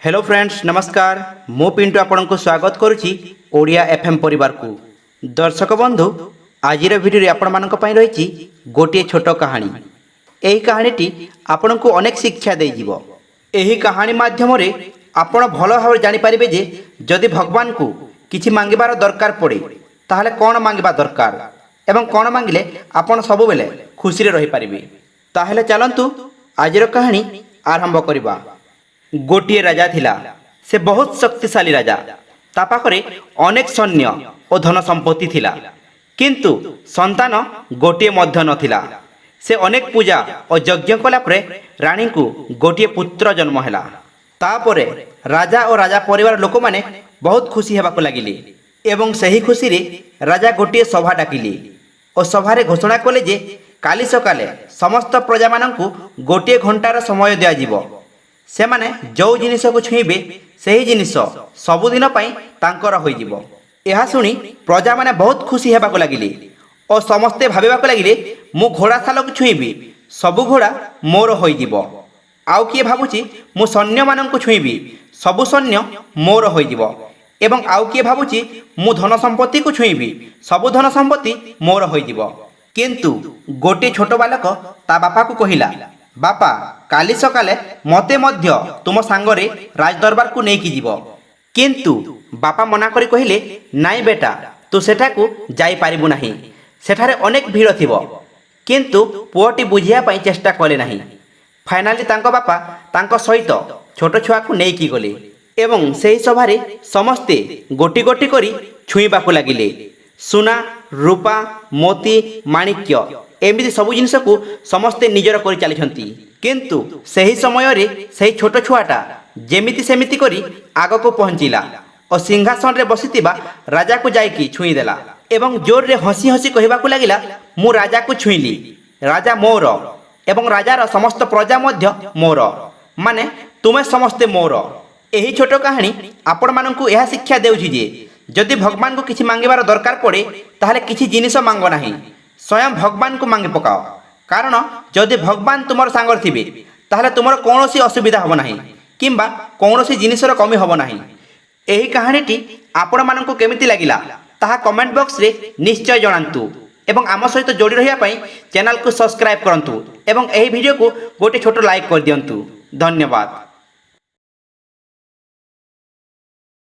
Hello friends, ନମସ୍କାର। ମୁଁ ପିଣ୍ଟୁ ଆପଣଙ୍କୁ ସ୍ୱାଗତ କରୁଛି ଓଡ଼ିଆ ଏଫ୍ଏମ୍ ପରିବାରକୁ। ଦର୍ଶକ ବନ୍ଧୁ, ଆଜିର ଭିଡ଼ିଓରେ ଆପଣମାନଙ୍କ ପାଇଁ ରହିଛି ଗୋଟିଏ ଛୋଟ କାହାଣୀ। ଏହି କାହାଣୀଟି ଆପଣଙ୍କୁ ଅନେକ ଶିକ୍ଷା ଦେଇଯିବ। ଏହି କାହାଣୀ ମାଧ୍ୟମରେ ଆପଣ ଭଲ ଭାବରେ ଜାଣିପାରିବେ ଯେ ଯଦି ଭଗବାନଙ୍କୁ କିଛି ମାଗିବାର ଦରକାର ପଡ଼େ, ତାହେଲେ କ'ଣ ମାଗିବା ଦରକାର ଏବଂ କ'ଣ ମାଗିଲେ ଆପଣ ସବୁବେଳେ ଖୁସିରେ ରହିପାରିବେ। ତାହେଲେ ଚାଲନ୍ତୁ, ଆଜିର କାହାଣୀ ଆରମ୍ଭ କରିବା। ଗୋଟିଏ ରାଜା ଥିଲା। ସେ ବହୁତ ଶକ୍ତିଶାଳୀ ରାଜା। ତା ପାଖରେ ଅନେକ ସୈନ୍ୟ ଓ ଧନ ସମ୍ପତ୍ତି ଥିଲା, କିନ୍ତୁ ସନ୍ତାନ ଗୋଟିଏ ମଧ୍ୟ ନଥିଲା। ସେ ଅନେକ ପୂଜା ଓ ଯଜ୍ଞ କଲା ପରେ ରାଣୀଙ୍କୁ ଗୋଟିଏ ପୁତ୍ର ଜନ୍ମ ହେଲା। ତାପରେ ରାଜା ଓ ରାଜା ପରିବାର ଲୋକମାନେ ବହୁତ ଖୁସି ହେବାକୁ ଲାଗିଲେ ଏବଂ ସେହି ଖୁସିରେ ରାଜା ଗୋଟିଏ ସଭା ଡାକିଲେ ଓ ସଭାରେ ଘୋଷଣା କଲେ ଯେ କାଲି ସକାଳେ ସମସ୍ତ ପ୍ରଜାମାନଙ୍କୁ ଗୋଟିଏ ଘଣ୍ଟାର ସମୟ ଦିଆଯିବ। ସେମାନେ ଯେଉଁ ଜିନିଷକୁ ଛୁଇଁବେ, ସେହି ଜିନିଷ ସବୁଦିନ ପାଇଁ ତାଙ୍କର ହୋଇଯିବ। ଏହା ଶୁଣି ପ୍ରଜାମାନେ ବହୁତ ଖୁସି ହେବାକୁ ଲାଗିଲେ ଓ ସମସ୍ତେ ଭାବିବାକୁ ଲାଗିଲେ, ମୁଁ ଘୋଡ଼ା ଛାଲକୁ ଛୁଇଁବି, ସବୁ ଘୋଡ଼ା ମୋର ହୋଇଯିବ। ଆଉ କିଏ ଭାବୁଛି, ମୁଁ ସୈନ୍ୟମାନଙ୍କୁ ଛୁଇଁବି, ସବୁ ସୈନ୍ୟ ମୋର ହୋଇଯିବ ଏବଂ ଆଉ କିଏ ଭାବୁଛି, ମୁଁ ଧନ ସମ୍ପତ୍ତିକୁ ଛୁଇଁବି, ସବୁ ଧନ ସମ୍ପତ୍ତି ମୋର ହୋଇଯିବ। କିନ୍ତୁ ଗୋଟିଏ ଛୋଟ ବାଲକ ତା ବାପାକୁ କହିଲା, ବାପା, କାଲି ସକାଳେ ମୋତେ ମଧ୍ୟ ତୁମ ସାଙ୍ଗରେ ରାଜଦରବାରକୁ ନେଇକି ଯିବ। କିନ୍ତୁ ବାପା ମନା କରି କହିଲେ, ନାଇଁ ବେଟା, ତୁ ସେଠାକୁ ଯାଇପାରିବୁ ନାହିଁ, ସେଠାରେ ଅନେକ ଭିଡ଼ ଥିବ। କିନ୍ତୁ ପୁଅଟି ବୁଝିବା ପାଇଁ ଚେଷ୍ଟା କଲେ ନାହିଁ। ଫାଇନାଲି ତାଙ୍କ ବାପା ତାଙ୍କ ସହିତ ଛୋଟ ଛୁଆକୁ ନେଇକି ଗଲେ ଏବଂ ସେହି ସଭାରେ ସମସ୍ତେ ଗୋଟି ଗୋଟି କରି ଛୁଇଁବାକୁ ଲାଗିଲେ। ସୁନା, ରୂପା, ମୋତି, ମାଣିକ୍ୟ, ଏମିତି ସବୁ ଜିନିଷକୁ ସମସ୍ତେ ନିଜର କରି ଚାଲିଛନ୍ତି। କିନ୍ତୁ ସେହି ସମୟରେ ସେହି ଛୋଟ ଛୁଆଟା ଯେମିତି ସେମିତି କରି ଆଗକୁ ପହଞ୍ଚିଲା ଓ ସିଂହାସନରେ ବସିଥିବା ରାଜାକୁ ଯାଇକି ଛୁଇଁଦେଲା ଏବଂ ଜୋରରେ ହସି ହସି କହିବାକୁ ଲାଗିଲା, ମୁଁ ରାଜାକୁ ଛୁଇଁଲି, ରାଜା ମୋର ଏବଂ ରାଜାର ସମସ୍ତ ପ୍ରଜା ମଧ୍ୟ ମୋର, ମାନେ ତୁମେ ସମସ୍ତେ ମୋର। ଏହି ଛୋଟ କାହାଣୀ ଆପଣମାନଙ୍କୁ ଏହା ଶିକ୍ଷା ଦେଉଛି ଯେ ଯଦି ଭଗବାନଙ୍କୁ କିଛି ମାଗିବାର ଦରକାର ପଡ଼େ, ତାହେଲେ କିଛି ଜିନିଷ ମାଙ୍ଗ ନାହିଁ, ସ୍ୱୟଂ ଭଗବାନଙ୍କୁ ମାଗି ପକାଅ। କାରଣ ଯଦି ଭଗବାନ ତୁମର ସାଙ୍ଗରେ ଥିବେ, ତାହେଲେ ତୁମର କୌଣସି ଅସୁବିଧା ହେବ ନାହିଁ କିମ୍ବା କୌଣସି ଜିନିଷର କମି ହେବ ନାହିଁ। ଏହି କାହାଣୀଟି ଆପଣମାନଙ୍କୁ କେମିତି ଲାଗିଲା, ତାହା କମେଣ୍ଟ ବକ୍ସରେ ନିଶ୍ଚୟ ଜଣାନ୍ତୁ ଏବଂ ଆମ ସହିତ ଯୋଡ଼ି ରହିବା ପାଇଁ ଚ୍ୟାନେଲକୁ ସବସ୍କ୍ରାଇବ୍ କରନ୍ତୁ ଏବଂ ଏହି ଭିଡ଼ିଓକୁ ଗୋଟିଏ ଛୋଟ ଲାଇକ୍ କରିଦିଅନ୍ତୁ। ଧନ୍ୟବାଦ।